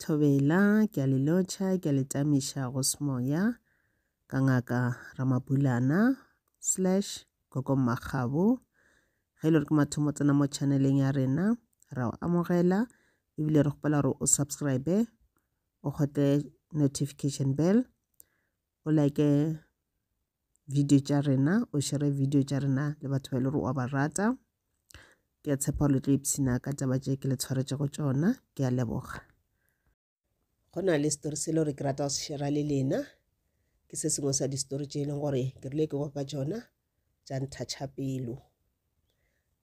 Thobela, ke a le lotšha, ke a le tamiša go semoya ka ngaka Ramapulana slash Koko Mmakgabo. Ge e le gore ke mathomo tsena mo channeleng ya rena, ra o amogela ebile re kgopela gore o subscribe, o kgotle notification bell, o like video tša rena, o share video tša rena le batho ba e le gore wa ba rata. Ke a tshepa gore le tlo ipshina ka taba tše ke le tshwaretšego tšona. Ke a leboga. Go na le story se le gore ke rata go se share le lena. Ke se sengwe sa di-story tše e leng gore ke rile ke kwa ka tšona tša nthatšha pelo.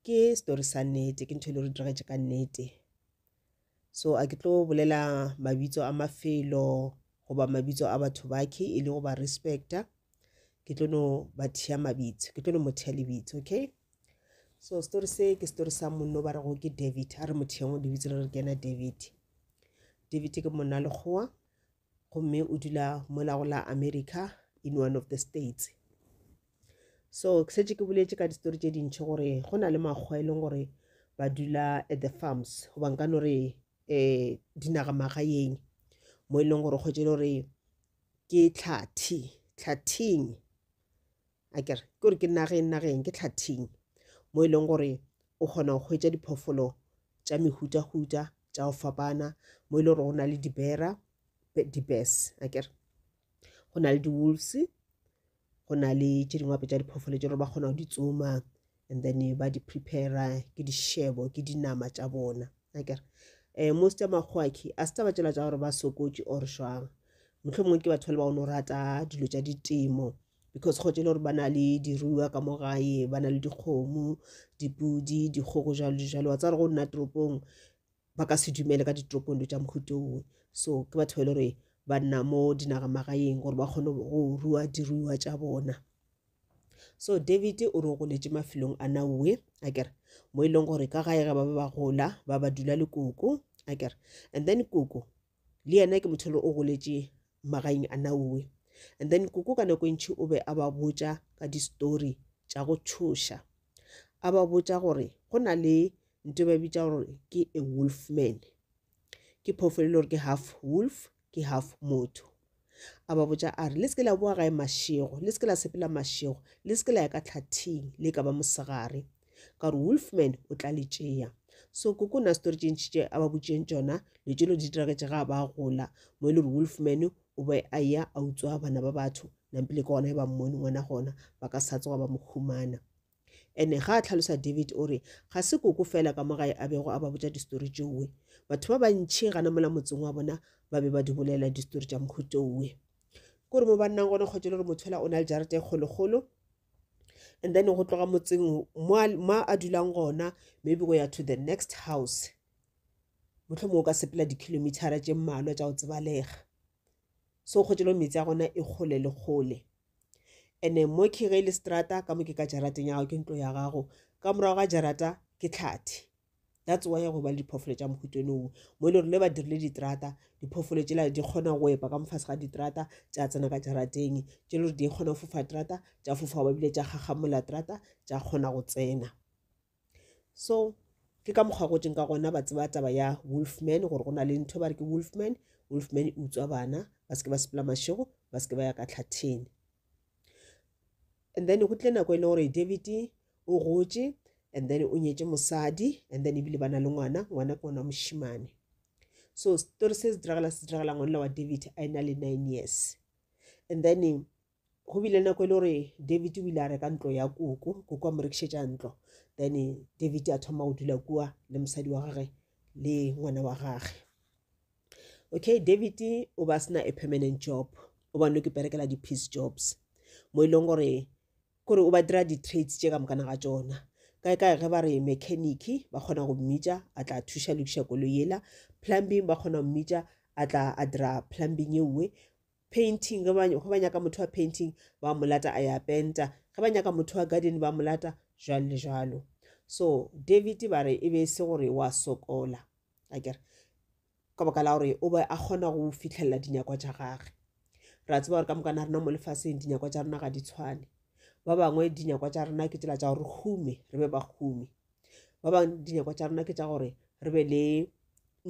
Ke story sa nnete, ke ntho e le gore diragetše ka nnete. So a ke tlo bolela mabitso a mafelo goba mabitso a batho bakhe e le go ba respecta. Ke tlo no ba thea mabitso, ke tlo no mo thea lebitso, okay? So story se ke story sa monno ba rego ke David, a re mo theeng lebitso le re ke yena David. David ke monna lekgowa gomme o dula mola go la America in one of the states. So ke šetše ke boletše ka distory tše dintši gore go na le makgwa e leng gore ba dula at the farms goba nka no re um dinagamagaeng mo e leng gore kgwetše e le gore ke tlhathi tlhathing a kere ke gore ke nageng nageng ke tlhathing mo e leng gore o kgona go hwetša diphoofolo tša mehutahuta tša go fapana mo e leng gore go na le dibera di-bears a kere go na le di-wolves go na le tše dingwe gape tša diphoofolo tše gore ba kgona go di tsoma and then ba di prepara ke dišebo ke dinama tša bona akere um most ya makgoakhi a se taba tšela tša gore ba sokotše or jwang mohlomongwe ke batho ba le ba ono rata dilo tša ditemo because kgotse e le gore ba na le diruiwa ka mo gae ba na le dikgomo dipudi dikgogo jalo le jalo wa tsaya gore go nna toropong ba ka se dumele ka ditoropong dilo tša mohuta owe so ke batho ba e le gore ba nna mo dinagamagaeng gore ba kgone go rua diruiwa tša bona so David o re o goletše mafelong a naue a kere mo e leng gore ka gae ge ba ba ba gola ba ba dula le koko a kere and then koko le yena ke motho le o goletše magaeng a naue and then koko ka nako e ntšhi o be a ba botša ka di-story tša go tšhoša a ba botša gore go na le nto ba bitša gore ke a wolf man ke phoofolo e le gore ke half wolf ke half motho a ba botša a re le se ke la boa gae mašego le se ke la sepela mašego le se ke la ya ka tlhathing le ka ba mosegare ka gore wolfman o tla le tšea so koko na story tše ntši tše a ba botšeng tšona le tšelo di diragetše ga ba gola mo e le gore wolfman o be a ya a utswa bana ba batho nampile ke gona e ba mmone ngwana gona ba ka sa tsoga ba mo humana Ene ga a hlalosa David o re ga se koko fela ka mo gae a bego a ba botša distori tšeoe. Batho ba bantši gana mola motseng wa bona ba be ba di bolela distori tša mohuta owe. Kore mo ba nnang gona kgotse le gore motho fela o na le jarata e kgolokgolo and then go tloga motseng mo a dulang gona maybe go ya to the next house mohlomongwe o ka sepela di-kilometer tše mmalwa tša go tsebalega. So kgotse le metse ya gona e kgole le kgole. Ene mo ke ge e le strata ka mo ke ka jarateng ya gago ke ntlo ya gago ka morago ga jarata ke tlhathi that's why go ba le diphoofolo tša mohuta oo mo e le gore le ba dirile diterata diphoofolo tšela di kgona go epa ka mofase ga diterata tša tsena ka jarateng tše le gore di kgona go fofa terata tša fofa ba bile tša gagamola terata tša kgona go tsena. So ke ka mokgwa gotšeng ka gona ba tseba taba ya wolfman gore go na le ntho ba re ke wolfman wolfman e utswa bana ba seke ba sepela mašego ba seke ba ya ka tlhatheng and then go tle nako e le gore david o gotše and then o nyetše mosadi and then ebile ba na le ngwana ngwana ke ngwana wa mošemane so story se se diragala se diragala ngwanela wa david a e na le 9 years and then Go bile nako e le gore David o ile a reka ntlo ya koko, koko a mo rekišetša ntlo. Then David a thoma go dula kua le mosadi wa gage le ngwana wa gage. Okay, David o ba sena a permanent job, o ba no ke berekela di-piece jobs mo e leng gore kore o ba dira di-trades tše ka mokana ga tšona. Kae kae ge ba re mechanic ba kgona go mmitša a tla thuša lokiša koloi yela, plumbing ba kgona go mmitša a tla a dira plumbing ye nngwe. Painting, ge ba, ge ba nyaka motho wa painting, ba mo lata a ya penta. Ge ba nyaka motho wa garden, ba mo lata, jwalo le jwalo. So, David ba re e be e se gore wa sokola, akere, ka baka la gore o be a kgona go fihlelela dinyakwa tša gage. Re a tseba gore ka moka na rena mo lefaseng dinyakwa tša rena ga di tshwane. Ba bangwe dinyakwa tša rena ke tsela tša gore re hume, re be bahumi. Ba bangwe dinyakwa tša rena ke tša gore re be le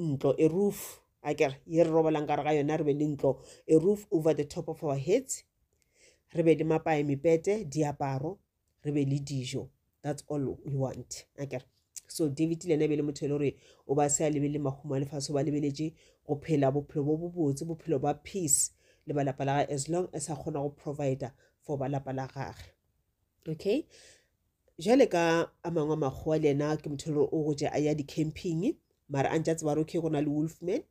ntlo, a roof. A kere ye re robalang ka gare ga yona, re be le ntlo, a roof over the top of our heads, re be le mapae, mepete, diaparo, re be le dijo. That's all we want. A kere so David le yena e be le motho e le gore o ba se a lebelele mahumo a lefase, o ba lebeletše go phela bophelo bo bobotse, bophelo ba peace le ba lapa la gage, as long as a kgona go provider for ba lapa la gage. Okay, jale ka a mangwe a makgowa le yena ke motho e le gore o gotše a ya di-camping, mara a ntše a tseba gore okay go na le wolfman,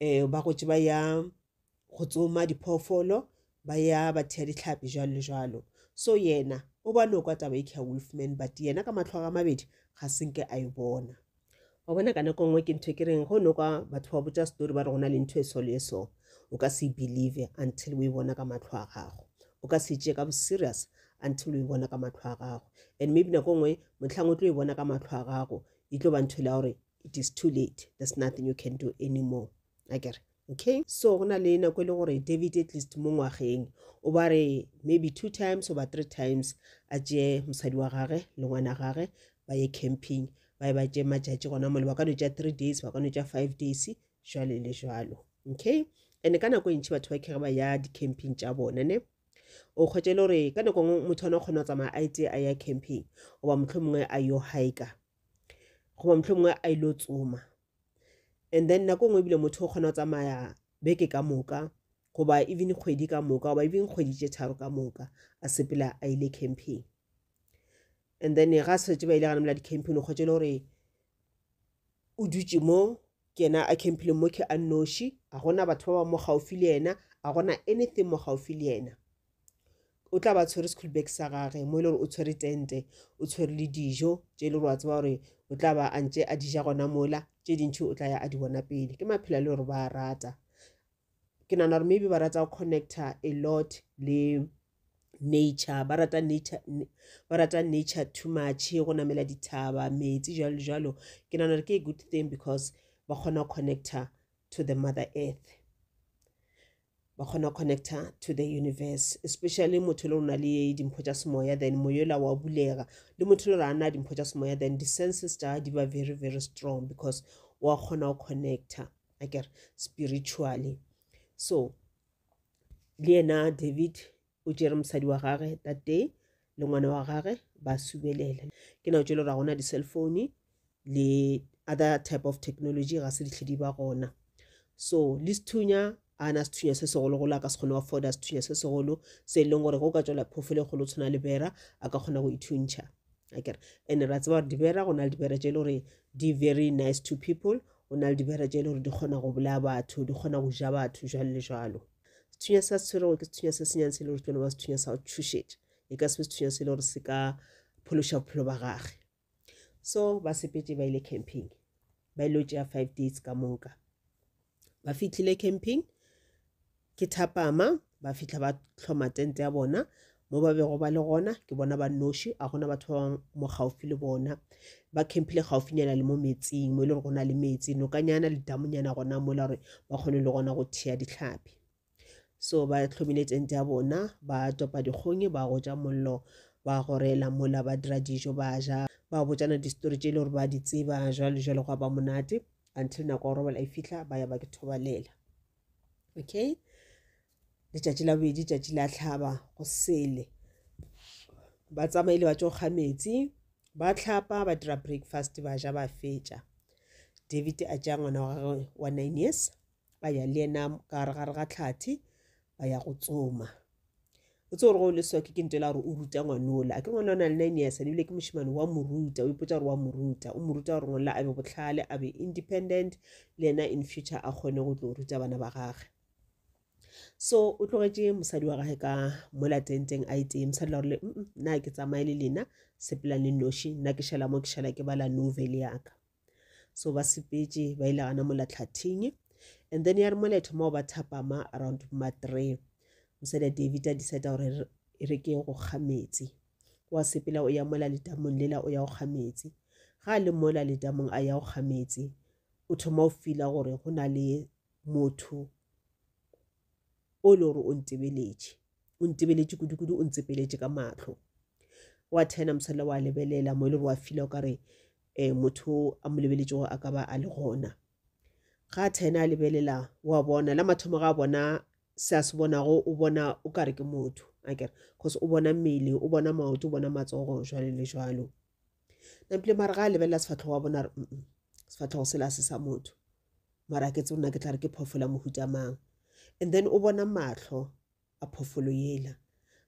um ba gotše ba ya go tsoma diphoofolo, ba ya ba thea dihlapi jwalo le jwalo. So yena o ba no kwa taba e ke ya wolfman, but yena ka mahlo a mabedi ga se nke a e bona. Wa bona ka nako nngwe ke ntho e ke reng go no kwa batho ba botša story ba re go na le ntho e so le e so, o ka se e believe until o e bona ka mahlo a gago. O ka se e tšee ka bo serious until o e bona ka mahlo a gago. And maybe nako nngwe mohlang o tlo e bona ka mahlo a gago e tlo ba ntho e le ya gore it is too late, there's nothing you can do anymore. Akere? Okay, so go na le nako e le gore David at least mo ngwageng o ba re maybe 2 times goba 3 times a tšee mosadi wa gage le ngwana gage ba ye camping, ba ye ba tšee matšatši gona mole, ba ka no tšea 3 days, ba ka no tšea 5 days, jwale le jwalo. Okay, and ka nako e ntši batho ba kege ba ya di-camping tša bona ne, o kgwetše le gore ka nako nngwe motho ona o kgona go tsamaya a etse a ya camping, goba mohlomongwe a yo hiker, goba mohlomongwe a ilo tsoma. And then nako nngwe ebile motho o kgona go tsamaya beke ka moka, goba even kgwedi ka moka, goba even kgwedi tše tharo ka moka a sepela a ile camping. And then ga setse ba ile gana mola di-camping, o kgwetše le gore o dutše mo ke yena a campile mo ke a nnoši, a gona batho ba ba mo gaufi le yena, a gona anything mo gaufi le yena. O tla ba tshwere school bag sa gage mo e le gore o tshwere tente, o tshwere le dijo tše e le gore wa tseba gore o tla ba a ntše a di ja gona mola, tše dintši o tla ya a di bona pele. Ke maphelo a le gore ba a rata. Ke nagana gore maybe ba rata go connecta a lot le nature, ba rata nature, ba rata nature too much, go namela dithaba, metsi jwalo jwalo. Ke nagana gore ke a good thing because ba kgona go connecta to the mother earth, ba kgona go connecta to the universe, especially motho le o na le dimpho tša semoya, then moyola wa bulega. Le motho le gore a na dimpho tša semoya, then di-senses tša di ba very very strong because wa kgona go connecta akere spiritually. So le yena David o tšere mosadi wa gage that day le ngwana wa gage ba subelela. Ke nako tše le gore ga gona di-cell phone le other type of technology, ga se dihle di ba gona. So le sethunya, a na sethunya se segologolo, a ka se kgone go afforda sethunya se segolo se e leng gore ge o ka tšwela phoofolo e kgolo tshwana le bera, a ka kgona go ithuntšha. Akere and ra tseba gore dibera, go na le dibera tše e le gore di very nice to people, go na le dibera tše e le gore di kgona go bolaya batho, di kgona go ja batho jwalo le jwalo. Sethunya sa se tshwerego ke sethunya se senyane se e le gore se tlo no ba sethunya sa go tšhošetša, e ka se be sethunya se e le gore se ka phološa bophelo ba gage. So ba sepetše ba ile camping, ba ile tšea 5 days ka moka. Ba fihlile camping ke thapama, ba fihla ba hloma tente ya bona mo ba bego ba le gona, ke bona ba nnoši, a gona batho ba bangwe mo gaufi le bona. Ba campile gaufinyana le mo metsing, mo e le gore go na le metsi, nokanyana le damonyana gona mola gore ba kgone le gona go thea dihlapi. So ba hlomile tente ya bona, ba topa dikgongi, ba gotša mollo, ba gorela mola, ba dira dijo, ba ja, ba botšana distory tše e le gore ba di tseba jwalo jwalo, gwa ba monate until nako ya go robala e fihla, ba ya ba ke thobalela. Okay, letšatši la bobedi, tšatši la hlaba go sele, ba tsamaile ba tšo kga metsi, ba hlapa, ba dira breakfast, ba ja, ba fetša. David a tšea ngwana wa gagwe wa 9 years, ba ya le yena ka gare gare ga tlhathi, ba ya go tsoma. O tsebe gore go le soke ke ntho e la gore o ruta ngwanola, a ke ngwana o na le 9 years, ebile ke mošemane, wa mo ruta, o ipotša gore wa mo ruta, o mo ruta gore ngwana a be bohlale, a be independent, le yena in future a kgone go tlo ruta bana ba gage. So o tlogetše mosadi wa gage ka mola tenteng a itee, mosadi la gore nna ke tsamaye le lena, sepelang le nnoši, nna ke šala mo, ke šala ke bala novel ya ka. So ba sepetše ba ile gana mola tlhathing, and then ya re mola e thoma go ba thapama around ma 3, mosadi ya David a decide gore e re ke go kga metsi. Wa sepela o ya mola letamong lela, o ya go kga metsi. Ga a le mola letamong a ya go kga metsi, o thoma go feela gore go na le motho o le gore o ntebeletše, o ntebeletše kudu-kudu, o ntsepeletše ka mahlo. Wa thena mosadi wa lebelela mo e le gore wa feela o ka re motho a mo lebeletšego a ka ba a le gona. Ga a thena a lebelela wa bona la mathomo ga a bona se a se bonago o bona o kare ke motho akere cause o bona mmele o bona maoto o bona matsogo jwalo le jwalo. Napile mara ga a lebelela sefatlhogo wa bona re sefatlhogo sela se sa motho mara ke tsebe nna ke tla re ke phoofolo ya mohuta mang. And then o bona mahlo a phoofolo yela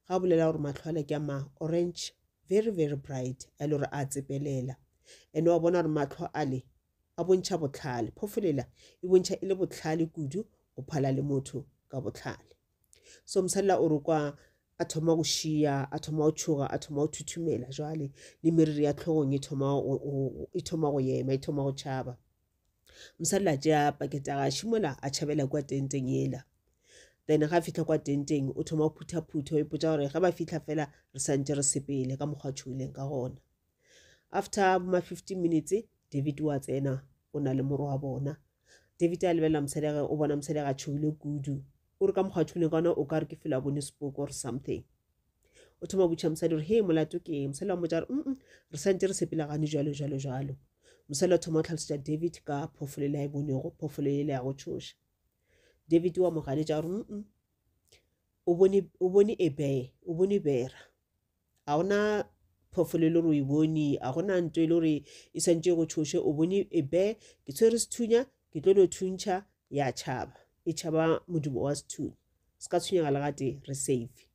ga a bolela gore mahlo ale ke a ma orange very very bright a le gore a tsepelela and wa bona gore mahlo ale a bontšha bohlale phoofolo ela e bontšha e le bohlale kudu go phala le motho ka bohlale so mosadi o re kwa a thoma go šia a thoma go tšhoga a thoma go thuthumela jwale le meriri ya tlhogong e thoma go ema e thoma go tšhaba Mosadi a tšea pakete ya gagwe mola a tšhabela kua tenteng yela. Then ga fihla kwa tenteng o thoma go phutha-phutha o ipotša gore ge ba fihla fela re santše re sepele ka mokgwa tšhogileng ka gona. After ma 15 minutes David wa tsena o na le morwa wa bona. David a lebelela mosadi ya gagwe o bona mosadi ya gagwe a tšhogile kudu. O re ka mokgwa tšhogileng ka gona o ka re ke fela a bone sepoko or something. O thoma botša mosadi gore he molato ke eng mosadi wa mmotša gore mm re santse re sepela gane jalo jalo jalo mosadi wa thoma go tlhalosetša David ka phoofolo ele a e bonego phoofolo ele ya go tšhoša David wa mo ganetša gore mm o bone o bone a bear o bone bera ga gona phoofolo e le gore o e bone ga gona nto e le gore e swantše go tšhoše o bone a bear ke tshwere sethunya ke tlo no thuntšha ya tšhaba e tšhaba modumo wa sethunya se ka tshwenyega le gatee re safe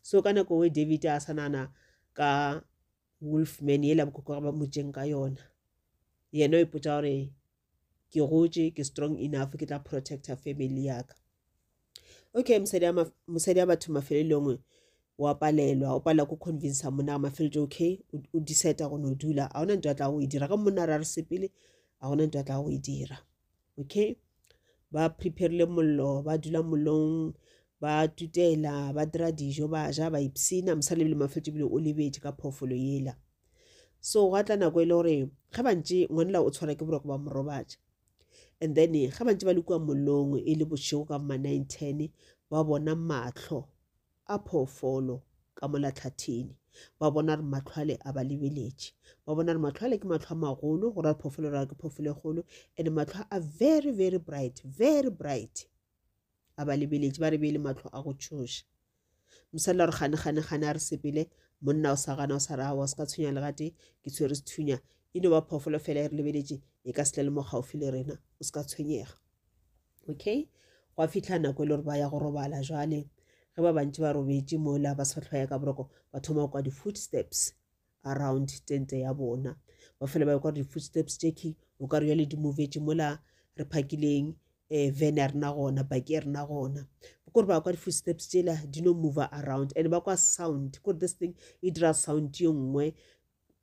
so ka nako we David a sa nana ka wolfman yela bokoko ba motšeng ka yona yena o ipotša gore ke gotše ke strong enough ke tla protecta family yaka okay mosadi ya batho mafelelong wa palelwa o palelwa ko convince monna ga mafeletso okay o decide go no dula ga gona ntho a tla go e dira ge monna ra re sepele ga gona ntho a tla go e dira okay ba preparile mollo ba dula mollong ba tutela ba dira dijo ba ja ba ipshina mosadi ebile mafeletso ebile o lebetše ka phoofolo yela so gwa tla nako e le gore ge ba ntše ngwanela o tshwara ke boroko ba mo robatša and then ge ba ntše ba le kua mollong e le bošego ka ma 9 10 ba bona mahlo a phoofolo ka mola tlhathini ba bona gore mahlo ale a ba lebeletše ba bona gore mahlo ale ke mahlo a magolo go ra phoofolo ra ke phoofolo e kgolo and mahlo a very very bright very bright a ba lebeletše ba re be le mahlo a go tšhoša mosadi la gore gane gane gane a re sepele monna o sa gana o sa re aowa se ka tshwenya le gate ke tshwere sethunya e no ba phoofolo fela e re lebeletše e ka se tle le mo gaufi le rena o se ka tshwenyega okay gwa fihla nako e le gore ba ya go robala jwale ge ba bantši ba robetše mola ba sa hlwaya ka boroko ba thoma go kwa di-footsteps around tente ya bona ba fela ba kwa di-footsteps tše key o ka re jale di movetše mola re phakileng um van ya rena gona baki ya rena gona kore ba kwa di-footsteps tšela di no move around and ba kwa sound kore this thing e dira sound ye nngwe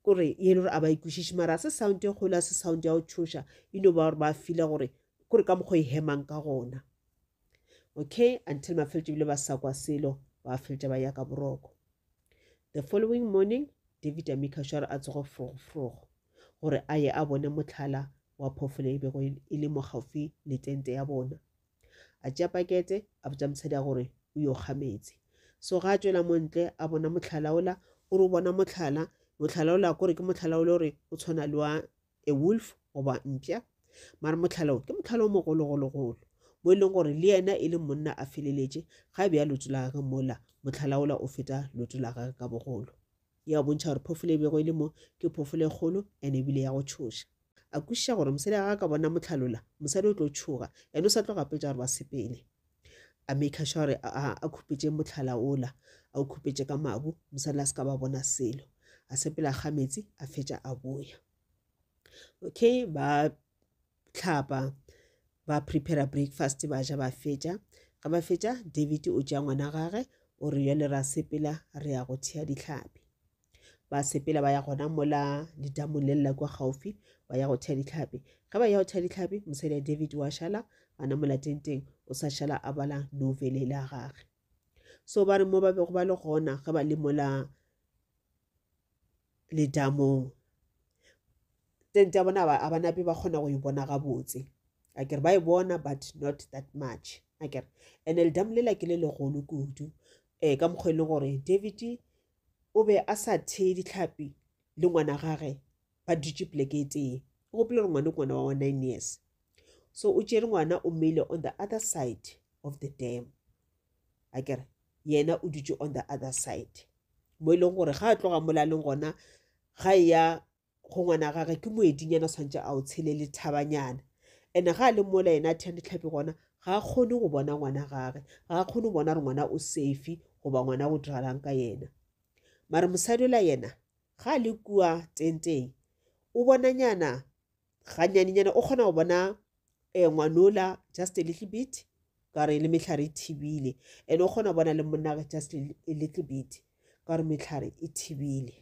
kore ye le gore a ba ikwešiše mara se sound e kgolo a se sound ya go tšhoša e no ba gore ba fila gore kore ka mokgwa e hemang ka gona okay until mafeletšo ebile ba sa kwa selo ba feletša ba ya ka boroko the following morning david a make sure a tsoge frogo-frogo gore a ye a bone motlhala wa phoofolo e bego e le mo gaufi le tente ya bona A tšea pakete, a botša mosadi ya gore o yo kga meetse. So ga a tšwela mo ntle, a bona mohlala ola, o re o bona mohlala, mohlala ola kore ke mohlala o le gore o tshwana le wa a wolf goba mpša, mara mohlala o ke mohlala o mogologologolo mo e leng gore le yena e le monna a feleletše ga a bea leoto la gagwe mola, mohlala ola o feta leoto la gagwe ka bogolo. Ya bontšha gore phoofolo e bego e le mo ke phoofolo e kgolo and ebile ya go tšhoša. A kwešiša gore mosadi ga a ka bona mohlalola, mosadi o tlo tšhoga, ene o sa tlo gapetša gore ba sepele. A make sure gore a khupetše mohlala ola, a o khupetše ka mabu, mosadi a se ka ba bona selo. A sepela a kga metsi, a fetša a boya. Okay, ba hlapa, ba prepare breakfast, ba ja ba fetša. Ga ba fetša, David o tšea ngwana gage, o re jale ra sepela re ya go thea dihlapi. Ba sepela ba ya gona mola ledamong le lela kua gaufi ba ya go thea dihlapi. Ge ba ya go thea dihlapi, mosadi ya David wa šala gana mola tenteng, o sa šala a bala novel le ya gage. So ba re mo ba bego ba le gona ge ba le mola ledamong, tente ya bona a ba nape ba kgona go e bona gabotse. Akere ba e bona but not that much. Akere and ledamo lela ke le legolo kudu um ka mokgwa e leng gore David o be a sa thee dihlapi le ngwana gage ba dutše poleke e tee. O gopole gore ngwana ke ngwana wa 9 years. So o tšere ngwana o mmeile on the other side of the dam. Akere yena o dutše on the other side. Mo e leng gore ga a tloga mola a leng gona ga e ya go ngwana gage ke moedinyana o swantše a o tshele le thabanyana. And-e ga a le mola yena a thea dihlapi gona ga a kgone go bona ngwana gage, ga a kgone go bona gore ngwana o safe goba ngwana go diragalang ka yena. Mare mosadi ola yena ga a le kua tenteng o bonanyana ganyanenyana o kgona go bona um ngwanola just a little bit ka gore le mehlare e thibile and o kgona go bona le monna just a little bit ka gore mehlare e thibile.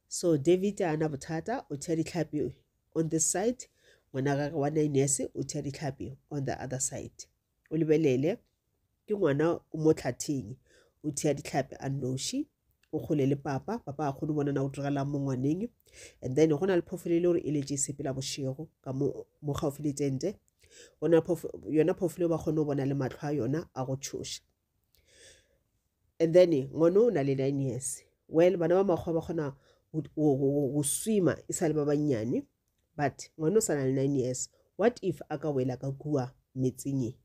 So David a na bothata o thea dihlapi on this side ngwana gage wa 9 years o thea dihlapi on the other side. O lebelele ke ngwana o mo tlhatheng o thea dihlapi a nnoši o kgole le papa papa a kgone bona na o diragalang mo ngwaneng and then go na le phoofolo e le gore e letše e sepela bošego ka mo mo gaufi le tente go na yona phoofolo ba kgone go bona le mahlo a yona a go tšhoša and then ngwana o na le 9 years well bana ba makgowa ba kgona go swima e sa le ba bannyane but ngwana o sa na le 9 years what if a ka wela ka kua metseng e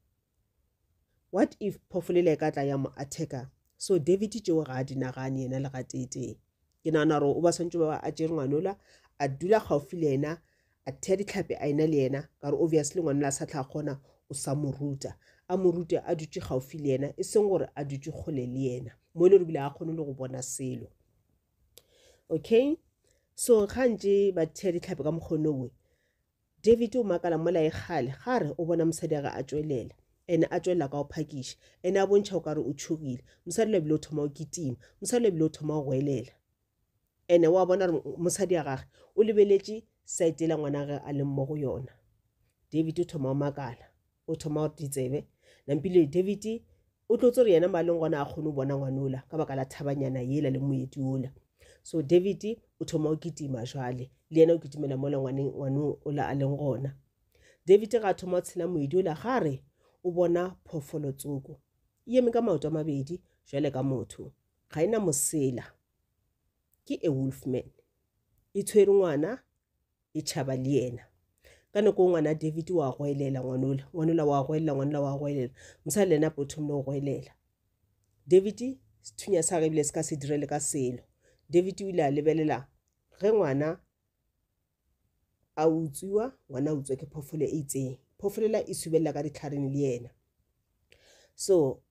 what if phoofolo e ka tla ya mo attacka so David tšeo ga a di nagane yena le gateetee ke nagana gore o ba swantse ba a tšere ngwanola a dula gaufi le yena a thea ditlhapi a ena le yena ka gore obviously ngwanola a sa tla kgona o sa mo ruta a mo rute a dutše gaufi le yena e seng gore a dutše kgole le yena mo e le gore bile a kgone le go bona selo okay so ga ntše ba thea ditlhapi ka mokgonowe David o makala mola e kgale ga re o bona mosadi a ge a tšwelela ene a tšwelela ka go phakiša ene a bontšha o kare o tšhogile mosadi le bile o thoma o kitima mosadi le bile o thoma o goelela ene wa bona gore mosadi ya gage o lebeletše side la ngwana ge a leng mo go yona David o thoma o makala o thoma gore ditsebe nampile David o tlotse gore yena mo a leng gona a kgone go bona ngwanola ka baka la thabanyana yela le moedi ola so David o thoma o kitima jwale le yena o kitimela mola ngwaneng ngwanong ola a leng gona David ga a thoma o tshela moedi ola ga re o bona phoofolo tsoko e eme ka maoto a mabedi jwale ka motho ga e na mosela ke a wolfman e tshwere ngwana e tšhaba le yena ka nako ngwana David wa goelela ngwanola ngwanola wa goelela ngwanola wa goelela mosadi le yena po thomile go goelela David sethunya sa ge ebile se ka se direle ka selo David o ile a lebelela ge ngwana a utswiwa ngwana a utswa ke phoofolo e itseng phoofolo ela e subelela ka ditlhareng le yena so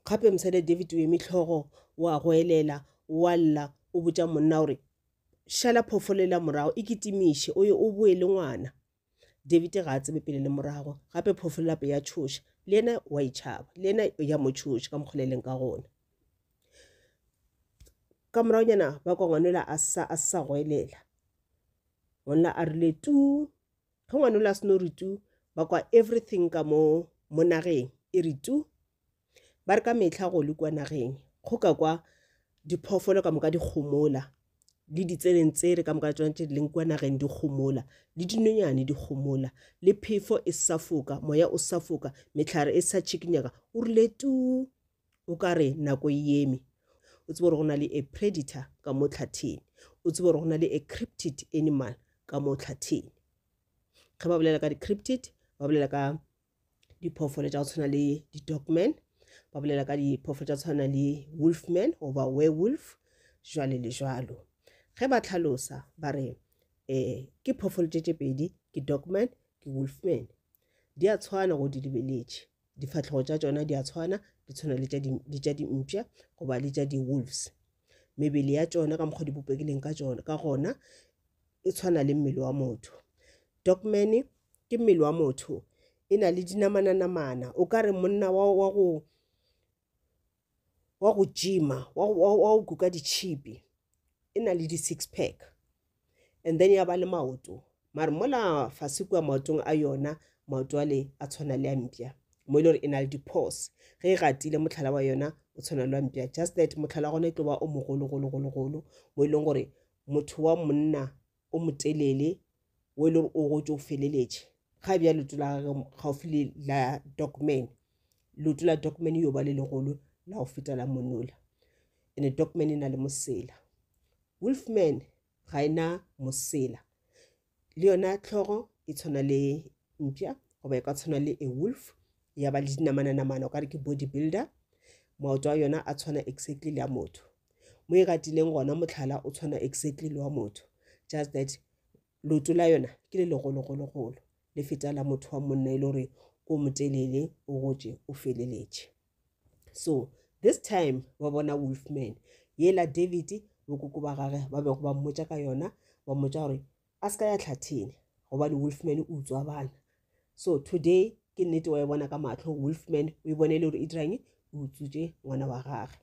gape mosadi David o eme tlhogo wa goelela wa lla o botša monna gore šala phoofolo ela morago e kitimiše o ye o boe le ngwana David ga a tsebe pele le morago gape phoofolo lape ya tšhoša le yena wa itšhaba le yena ya mo tšhoša ka mokgwa le leng ka gona ka moragonyana ba kwa ngwanola a sa a sa goelela ngwanola a rile tu ge ngwanola a seno re tu ba kwa everything ka mo mo nageng e re tu ba re ka mehla go le kua nageng go ka kwa diphoofolo ka moka di gomola le ditserentsere ka moka tsona tše di leng kua nageng di gomola le dinonyane di gomola le phefo e sa foka moya o sa foka mehlare e sa tšhikinyega o rile tu o ka re nako e eme o tsebe gore go na le a predator ka mo tlhatheng o tsebe gore go na le a cryptid animal ka mo tlhatheng ge ba bolela ka di-cryptid ba bolela ka diphoofolo tša go tshwana le di-dogman ba bolela ka diphoofolo tša go tshwana le wolfman goba werewolf jwale le jwalo ge ba tlhalosa ba re um ke phoofolo tše tše pedi ke dogman ke wolfman di a tshwana go di lebeletše difatlhego tša tšona di a tshwana di tshwana le tša dimpša goba le tša di-wolves mebele ya tšona ka mokgwa di bopegileng ka tšona ka gona e tshwana le mmele wa motho dogman ke mmele wa motho e na le dinamananamana o ka re monna wa, wa go wa go gyma wa, wa, wa go kuka ditšhipi e na le di-six pack and then ya ba le maoto mare mola fase kua maotong a yona maoto ale a tshwana le a mpša mo e le gore e na le di-pause ge e gatile motlhala wa yona o tshwana le wa mpša just that motlhala wa gona e tlo ba o mogologologologolo mo e leng gore motho wa monna o motelele o e le gore o gotše o feleletše ga bja leoto la gage gaufi le la dogman leoto la dogman yo ba le legolo la go feta la monola ene dogman e na le mosela wolfman ga e na mosela le yona tlhogo e tshwana le mpša goba e ka tshwana le a wolf ya ba le dinamananamana o ka re ke body builder maoto a yona a tshwana exactly le a motho mo e gatileng gona motlhala o tshwana exactly le wa motho just that leoto la yona ke le legologologolo le feta la motho wa monna e le gore ko motelele o gotše o feleletše so this time ba bona wolfman yela david bokoko ba gage ba bego ba mmotša ka yona ba mmotša gore a se ka ya tlhathene gobane wolfman o utswa bana so today ke nnete wa e bona ka mahlo wolfman o e bone e le gore e dirang o utswitše ngwana wa gage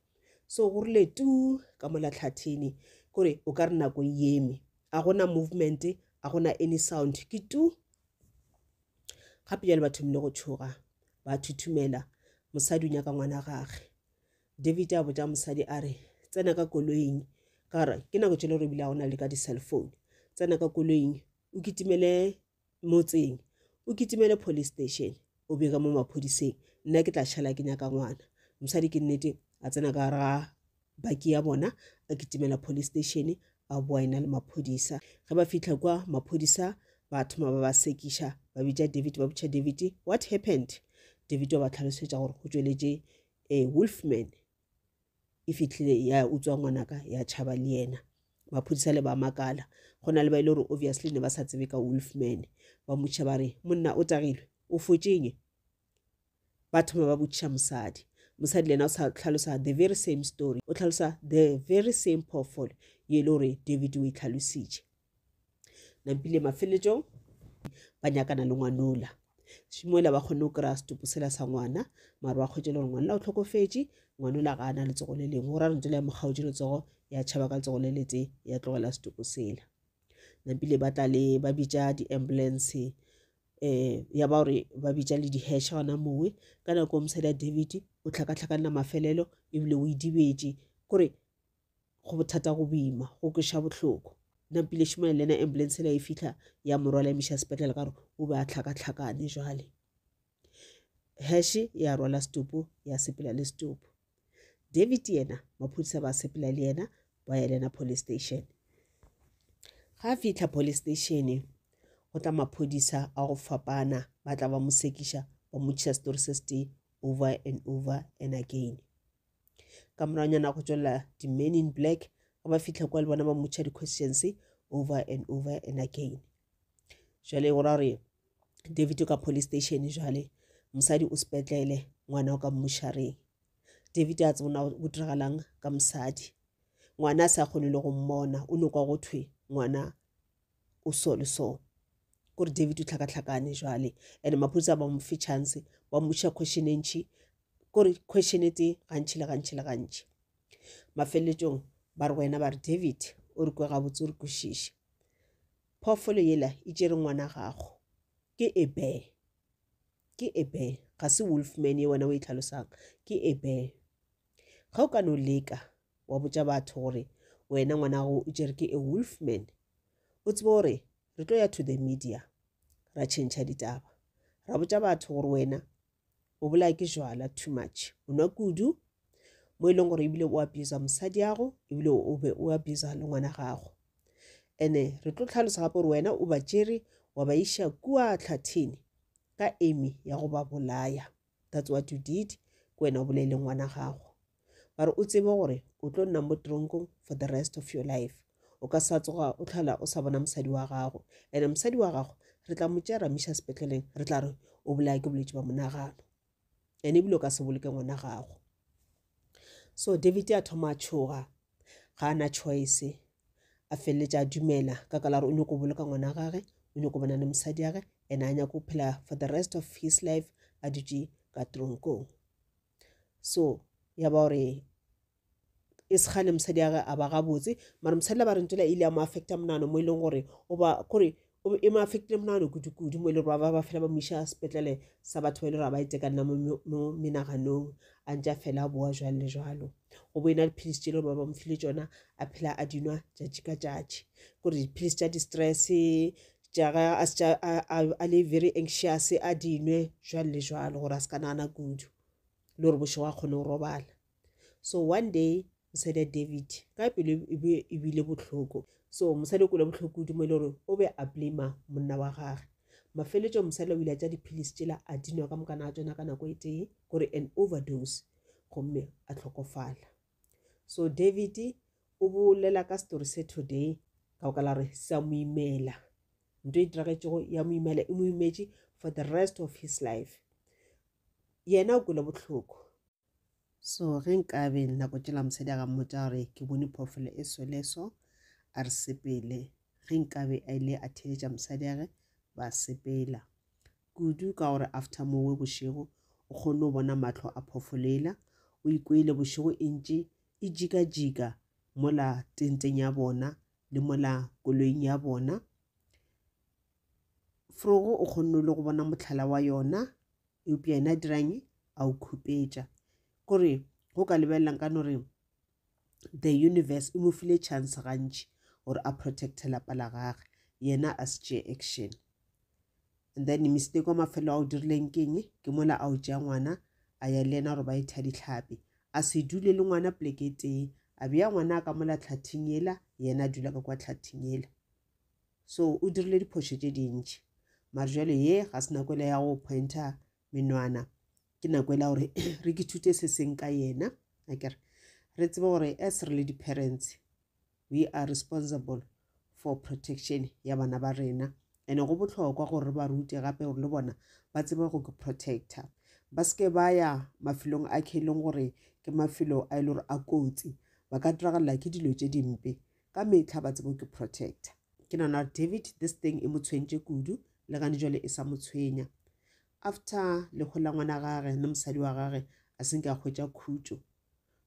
so go rile tu ka mola tlhathene kore o ka re nako e eme a gona movement a gona any sound ke tu gape jale ba thomile go tšhoga ba thuthumela mosadi o nyaka ngwana gage David a botša mosadi a re, Tsena ka koloing, ka gore ke nako tšele gore ebile ga go na le ka di-cell phone. Tsena ka koloing, o kitimele motseng, o kitimele police station, o bege mo maphodiseng. Nna ke tla šala ke nyaka ngwana. Mosadi ke nnete a tsena ka gare ga baki ya bona, a kitimela police station, a boa ena le maphodisa. Ge ba fihla kwa, maphodisa ba thoma ba ba sekiša, ba bitša David, ba botša David, what happened? David wa ba tlhalosetša gore go tšweletše e wolfman e fihlile ya utswa ngwanaka ya tšhaba le yena maphodisa le ba makala go na le ba e le gore obviously ne ba sa tsebe ka wolfman ba mmotšiša ba re monna o tagilwe o fotšeng ba thoma ba botšiša mosadi mosadi le yena o sa tlhalosa the very same story o tlhalosa the very same phoofolo ye e le gore david o e tlhalositše Nampile mafeletšong ba nyakana le ngwanola mola ba kgonne go kry-a setopo sela sa ngwana mare ba kgwetše le gore ngwanela o tlhokofetše ngwanola ga a na letsogo le lengwe go ra rentse le ya mokgaotše letsogo ya tšhaba ka letsogo le letse ya tlogela setopo sela nampile ba tla le ba bitša di-ambulance um ya ba gore ba bitša le di-hash gona mowe ka nako mosadi ya david o tlhakatlhakanna mafelelo ebile o idibetše kore go bothata go boima go kweša bohloko nampile šomane le yena ambulance la e fihla ya morwala ya miša sepetlele ka gore o be a tlhakatlhakane jwale hashe ya rwala setopo ya sepela le setopo david yena maphodisa ba sepela le yena ba ya le yena police station ga a fitlha police station go tla maphodisa a go fapana ba tla ba mo sekiša ba mmotšiša story se setee over and over and again Ka moragonyana go tšwelela di-men in black ge ba fihla kwa le bona ba mmotša di-questions over and over and again. Jwale go ra gore David o ka police station jwale mosadi o sepetlele ngwana o ka mmušareng. David a tsebona go diragalang ka mosadi ngwana a sa kgone le go mmona o no kwa go thwe ngwana o so le so kore David o tlhakatlhakane jwale and maphodisa ba mo fe chance ba mmotšiša question e ntši kore question e tee gantši le gantši le gantši mafeleletsong ba re wena ba re David o re kwe gabotse o re kwešiše phoofolo yela e tšere ngwana gago ke a bear ke a bear ga se wolfman ye wena o e tlhalosang ke a bear ga o ka no leka wa botša batho gore wena ngwanago o tšere ke a wolfman o tsebe gore re tlo ya to the media ra tšhentšha ditaba ra botša batho gore wena o bolaya ke jwala too much o nwa kudu mo e leng gore ebile o abusa mosadi yago ebile o be o abusa le ngwana gago ene re tlo tlhalosa gape gore wena o ba tšere wa ba iša kua tlhathini ka amy ya go ba bolaya that's what you did ke wena o bolaile ngwana gago ba re o tsebe gore o tlo nna mo tronkong for the rest of your life o ka sa tsoga o tlhola o sa bona mosadi wa gago ene mosadi wa gago re tla mo tšea ra miša sepetleleng re tla re o bolaya ke bolwetši ba monagano ene ebile o ka se boloke ngwana gago so david a thoma a tšhoga ga a na choice a feleletša a dumela ka ka la gore o nyako boloka ngwana gage o nyako bona le mosadi yage ene a nyako phela for the rest of his life a dutše ka tronkong so ya ba gore e segale mosadi ya ge a ba gabotse mara mosadi la ba re ntela ile ya mo affecta monagano mo e leng gore o ba kore e mo affectile monagano kudu-kudu mo e leng gore ba ba fela ba mo iša sepetlele sa batho ba e le gore ba itekanela mo menaganong a ntse a fela a boa jwalo le jwalo go bo ena diphilisi tše le gore ba ba mo file tšona a phela a dinwa tšatši ka tšatši kore diphilisi tša di-stress tša ge a se a le very anxious a dinwe jwalo le jwalo gore a se ka nagana kudu le gore bošego a kgone go robala so one day mosadi ya david ka pelo e bile bohloko so mosadi o kwele bohloko kudu mo e le gore o be a blame monna wa gage. Mafeletšong mosadi o ile a tša diphilisi tšela a di nwa ka mokana ga tšona ka nako e tee, kore an overdose, gomme a hlokofala. So David o bolela ka story se today ka baka la gore sa mo imela. Ntho e diragetšego ya mo imela, e mo imetše for the rest of his life. Yena o kwele bohloko. So ge nkabe nako tšela mosadi a ka mmotša gore ke bone phoofolo e so le so, a re sepele. Ge nkabe a ile a theeletša mosadi age ba sepela. Kudu ka gore after mowe bošego o kgonne go bona mahlo a phoofolo ela, o ikwele bošego e ntše e jika-jika mola tenteng ya bona le mola koloing ya bona. Frogo o kgonne le go bona mohlala wa yona eupša yena a dirang a o khupetša kore go ka lebelelang ka no re the universe e mo file chance gantši gore a protecte lapa la gage yena a se tšee action and then mistake wa mafelo a o dirileng keng ke mola a o tšea ngwana a ya le yena gore ba etha ditlhapi a se dule le ngwana pleke e tee a bea ngwana ka mola tlhathing yela yena a dula ka kwa tlhathing yela So o dirile diphošo tše dintši. Mare jwale ye ga se nako ela ya go pointer menwana. Ke nako ela gore re ke thute se seng ka yena. Akere re tsebe gore as re le di-parents we are responsible for protection ya bana ba rena. And go bohlokwa gore re ba rute gape gore le bona ba tsebe go ke protector. Ba se ke ba ya mafelong a ke e leng gore ke mafelo a e le gore a kotsi. Ba ka diragalela ke dilo tše dimpe. Ka mehla ba tsebo ke protector. Ke nagana gore David this thing e mo tshwentše kudu le gane jwale e sa mo tshwenya. After lehu la ngwana gage le mosadi wa gage a se nke a hwetša khutšo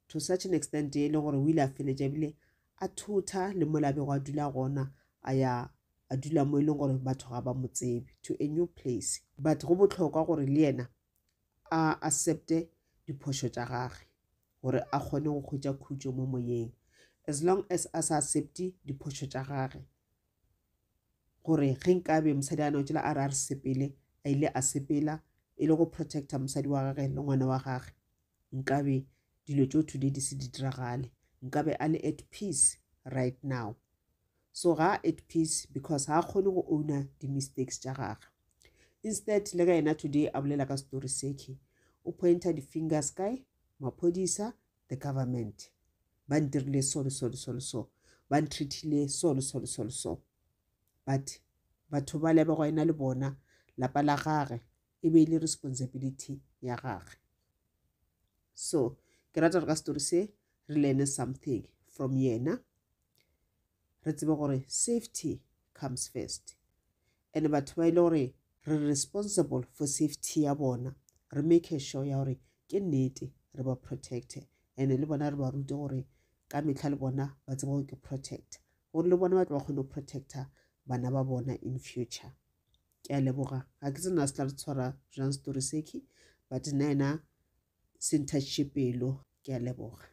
to such an extent e le gore o ile a feletša ebile a thotha le mola a bego a dula gona a ya a dula mo e leng gore batho ga ba mo tsebe to a new place. But go bohlokwa gore le yena a accepte diphošo tša gage gore a kgone go hwetša khutšo mo moyeng. As long as a sa accepte diphošo tša gage, gore ge nkabe mosadi a no tšela a re a re sepele, a ile a sepela e le go protecta mosadi wa gage le ngwana wa gage, nkabe dilo tšeo today di se di diragale. Nkabe a le at peace right now. So ga a at peace because ga a kgone go owner di-mistakes tša gage. Instead, le ge yena today a bolela ka story sekhe, o pointer di-fingers kae? Maphodisa, the government. Ba ntirile so le so le so le so. Ba ntreatile so le so le so le so. But batho ba le bego ena le bona, lapa la gage, e be e le responsibility ya gage. So, ke rata gore ka story se, re learn something from yena. Re tsebe gore safety comes first. And batho ba ile gore re responsible for safety ya bona, re make sure ya gore ke nnete re ba protecte, and le bona re ba rute gore ka mehla le bona ba tsebe gore ke protect, gore le bona ba tlo ba kgone go protecta bana ba bona in future. Ke a leboga. Ga ke tsebe na se tla re tshwara jwang story sekhi, but nna yena se nthatšiše pelo. Ke a leboga.